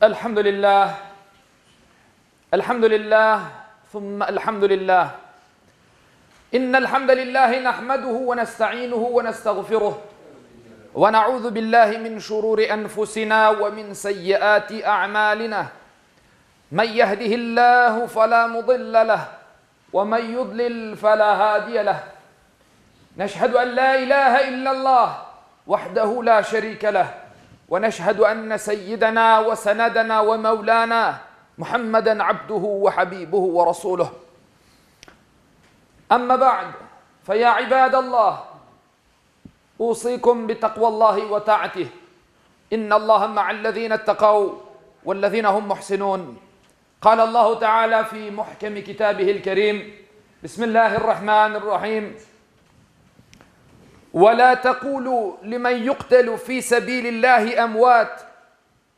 Elhamdülillah, elhamdülillah, thumma elhamdülillah. İnnel hamdelillahi nahmeduhu ve nesta'inuhu ve nestağfiruh. Ve na'udhu billahi min şururi enfusina ve min seyyiati a'malina. Men yehdihillahu fela mudille leh ve men yudlil fela hadiye leh. Neşhedü en la ilahe illallah vahdehu la şerike leh ve neşhedü enne seyyidena ve senedena ve mevlana Muhammeden abduhu ve habibuhu ve rasuluh. Amma ba'd, feya ibadallah, usikum bi takvallahi ve ta'atih. İnnallaha ma'allezine ittekav vellezine hum muhsinun. قال الله تعالى في محكم كتابه الكريم بسم الله الرحمن الرحيم ولا تقولوا لمن يقتل في سبيل الله أموات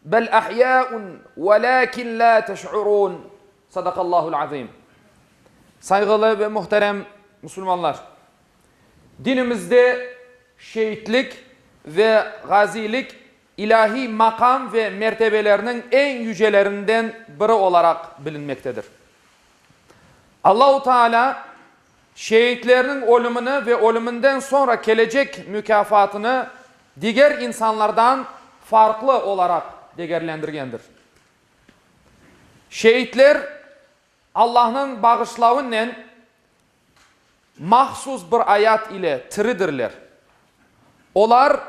بل أحياء ولكن لا تشعرون صدق الله العظيم Saygılı ve muhterem Müslümanlar, dinimizde şehitlik ve gazilik İlâhiy maqam ve mertebelerniñ eñ yücelerinden biri olaraq bilinmektedir. Allahu Teala şeitlerniñ ölümini ve ölüminden soñra kelecek mukâfatını diger insanlardan farqlı olaraq degerlendirgendir. Şeitler Allahnıñ bağışlavınen mahsus bir ayat ile tiridirler. Olar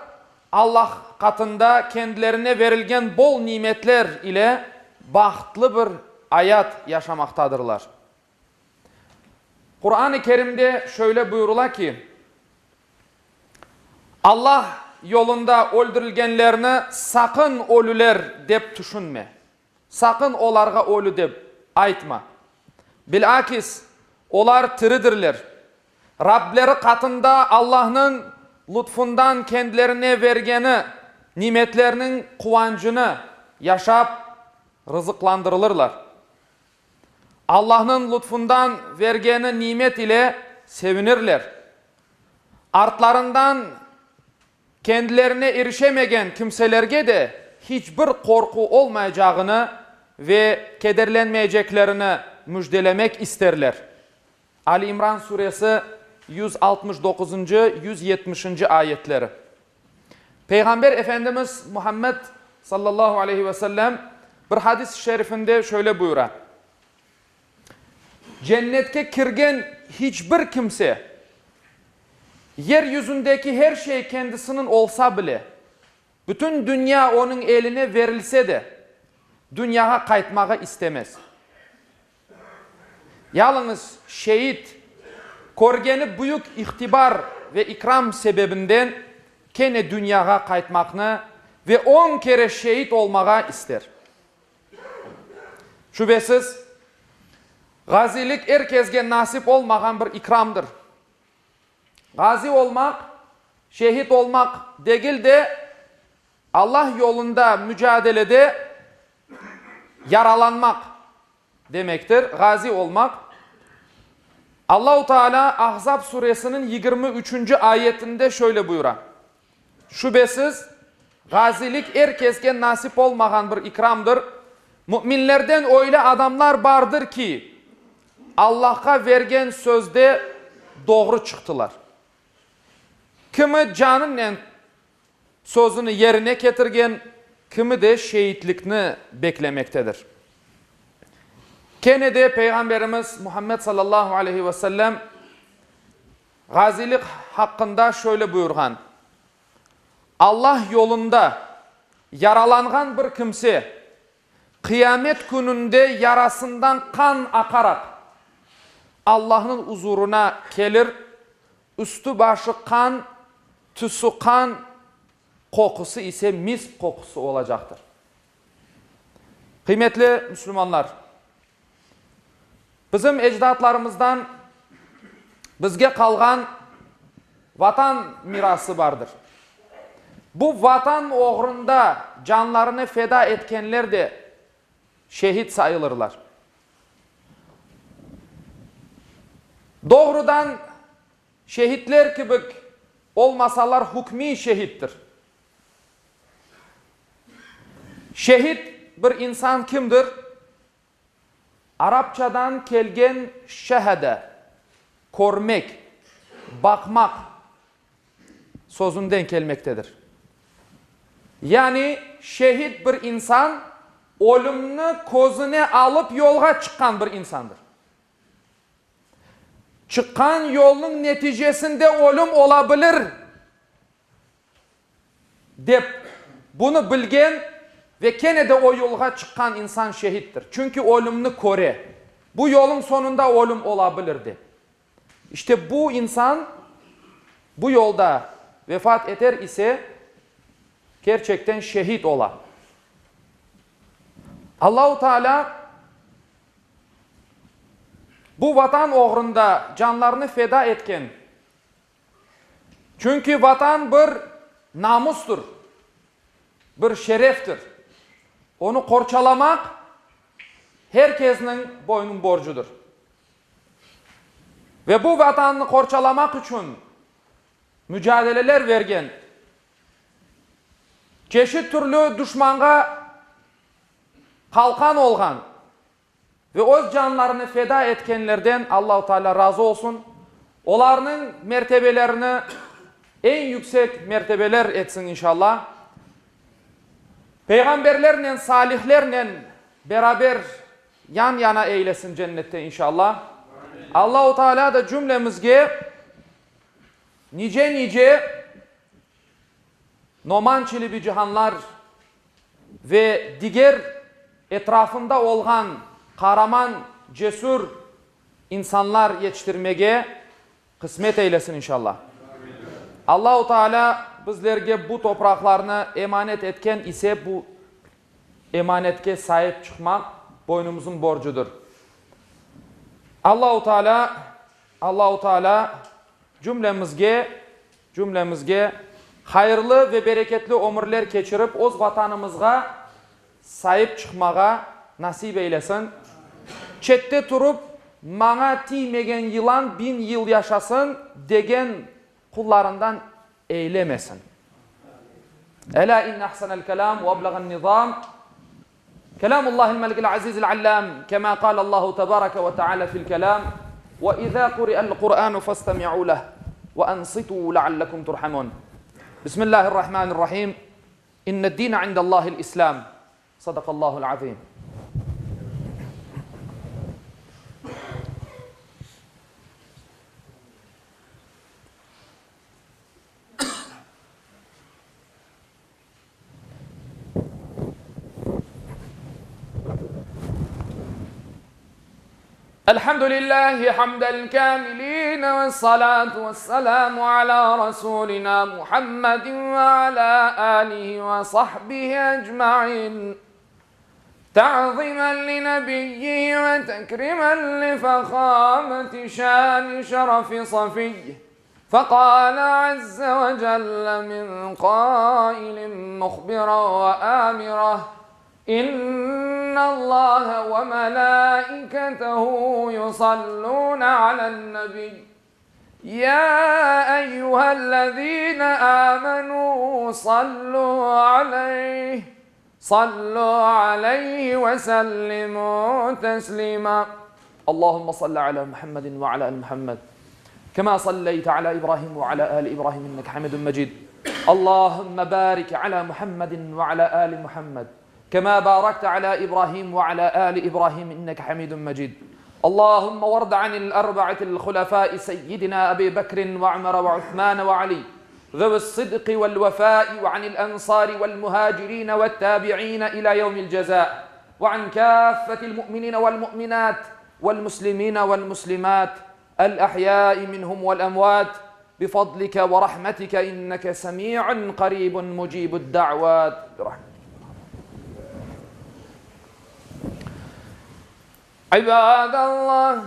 Allah qatında kendilerine verilgen bol nimetler ile bahtlı bir ayat yaşamaqtadırlar. Quran-ı Kerimde şöyle buyurıla ki, Allah yolunda öldürilgenlerni saqın ölüler dep tüşünme. Saqın olarğa ölü dep aytma. Bilakis, olar tiridirler. Rableri qatında Allahnıñ lutfundan kendilerine vergeni nimetlerniñ quvancını yaşap rızıqlandırılırlar. Allahnıñ lutfundan vergeni nimet ile sevinirler. Artlarından Kendilerine irişemegen kimselerge de hiç bir qorqu olmaycağını ve kederlenmeyceklerini müjdelemek isterler. Ali İmran suresi 169-ncı, 170-nci ayetleri. Peyğamber Efendimiz Muhammed sallallahu aleyhi ve sellem bir hadis-i şerifinde şöyle buyura, Cennetke kirgen hiç bir kimse, Yer yüzündeki her şey kendisiniñ olsa bile, bütün dünya onıñ eline verilse de, dünyağa qaytmağa istemez. Yalıñız şeit, körgeni büyük ihtibar ve ikram sebebinden kene dünyağa qaytmaqnı ve on kere şeit olmağa ister. Şübesiz, ğazilik er kesge nasip olmağan bir ikramdır. Ğazi olmaq, şehit olmaq degil de, Allah yolunda mücadelede yaralanmaq demektir, ğazi olmaq. Allahu Teala Ahzab suresiniñ 23-nci ayetinde şöyle buyura, Şübesiz, ğazilik er kesge nasip olmağan bir ikramdır. Müminlerden öyle adamlar bardır ki, Allahqa vergen sözde doğru çıqtılar. Kimi canınen sözüni yerine ketirgen, kimi de şeitlikni beklemektedir. Kene de Peyğamberimiz Muhammed sallallahu aleyhi ve sellem Ğazilik haqqında şöyle buyurğan, Allah yolunda yaralanğan bir kimse qıyamet kününde yarasından qan aqaraq Allahnıñ uzurına kelir, üstü-başı qan, tüsü qan, qoqusı ise misk qoqusı olacaqtır. Qıymetli müslümanlar! Bizim ecdatlarımızdan bizge qalğan Vatan mirası bardır. Bu Vatan oğrunda canlarını feda etkenler de şehit sayılırlar. Doğrudan şehitler kibik olmasalar hükmiy şehittir. Şehit. bir insan kimdir? Arapçadan kelgen şehede, körmek, baqmaq sözünden kelmektedir. Yani şehit bir insan ölümni közüne alıp yolğa çıqqan bir insandır. Çıqqan yolnıñ neticesinde ölüm ola bilir, dep, bunı bilgen ve kene de o yolğa çıqqan insan şehittir. Çünki ölümni köre. Bu yolnıñ soñunda ölüm ola bilir, dep. İşte bu insan bu yolda vefat eter ise, kerçekten şehit ola. Allahu Teala bu Vatan oğrunda canlarını feda etken, çünki Vatan bir namustır, bir şereftir, onı qorçalamaq her kesniñ boynun borcudır. Ve bu Vatannı qorçalamaq içün mücadeleler vergen, çeşit türlü duşmanğa qalqan olğan ve öz canlarını feda etkenlerden Allahu Teala razı olsun, olarnıñ mertebelerini eñ yüksek mertebeler etsin inşallah. Peyğamberlernen, salihlernen beraber yan-yana eylesin cennette inşallah. Allahu Teala da cümlemizge nice-nice Noman Çelebicihanlar ve diger etrafında olğan qaraman, cesür insanlar yetiştirmege qısmet eylesin inşallah. Allahu Teala bizlerge bu topraqlarnı emanet etken ise bu emanetke saip çıqmaq boynumızın borcudır. Allahu Teala Allahu Teala cümlemizge Cümlemizge hayırlı ve bereketli ömürler keçirip, öz Vatanımızğa saip çıqmağa nasip eylesin. Çette turıp, maña tiymegen yılan biñ yıl yaşasın, degen qullarından eylemesin. Elâ inne ahsenel kelâm ve eblağen nizâm Kelâmullâhil melikil azîzil allâm, kemâ kâlallâhu tebâreke ve teâlâ fil kelâm, Ve izâ kuri'el Kur'ânu festemi'û leh ve ansitû leallekum turhamûn. Bismillâhirrahmânirrahîm. İnned-dîne indellâhil İslâm. Sadakallâhul azîm. الحمد لله حمد الكاملين والصلاة والسلام على رسولنا محمد وعلى آله وصحبه أجمعين تعظيما لنبيه وتكريما لفخامة شان شرف صفيه فقال عز وجل من قائل مخبرا وآمره إن الله وملائكته يصلون على النبي يا أيها الذين آمنوا صلوا عليه صلوا عليه وسلموا تسليما اللهم صل على محمد وعلى آل محمد كما صليت على إبراهيم وعلى آل إبراهيم إنك حميد مجيد اللهم بارك على محمد وعلى آل محمد كما باركت على إبراهيم وعلى آل إبراهيم إنك حميد مجيد اللهم وارض عن الأربعة الخلفاء سيدنا أبي بكر وعمر وعثمان وعلي ذوي الصدق والوفاء وعن الأنصار والمهاجرين والتابعين إلى يوم الجزاء وعن كافة المؤمنين والمؤمنات والمسلمين والمسلمات الأحياء منهم والأموات بفضلك ورحمتك إنك سميع قريب مجيب الدعوات برحمتك عباد الله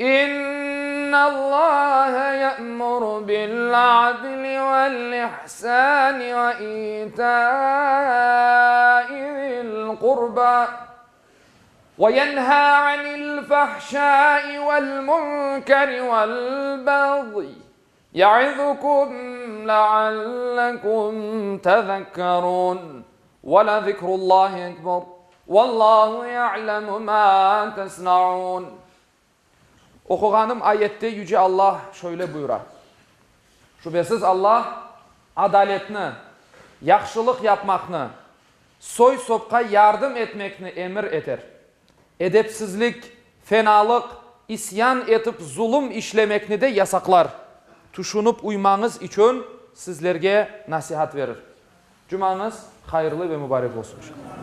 إن الله يأمر بالعدل والإحسان وإيتاء ذي القربى وينهى عن الفحشاء والمنكر والبغي يعظكم لعلكم تذكرون. Ve la zikrullahi ekber, vallahu ya'lemu ma tesnaun. Oquğanım ayette Yüce Allah şöyle buyura, Şübesiz Allah adaletni, yahşılıq yapmaqnı, soy-sopqa yardım etmekni emir eter. Edepsizlik, fenalıq, isyan etip zulum işlemekni de yasaqlar. Tüşünip uymañız içün sizlerge nasihat verir. Cumañız hayırlı ve mubarek olsun inşallah.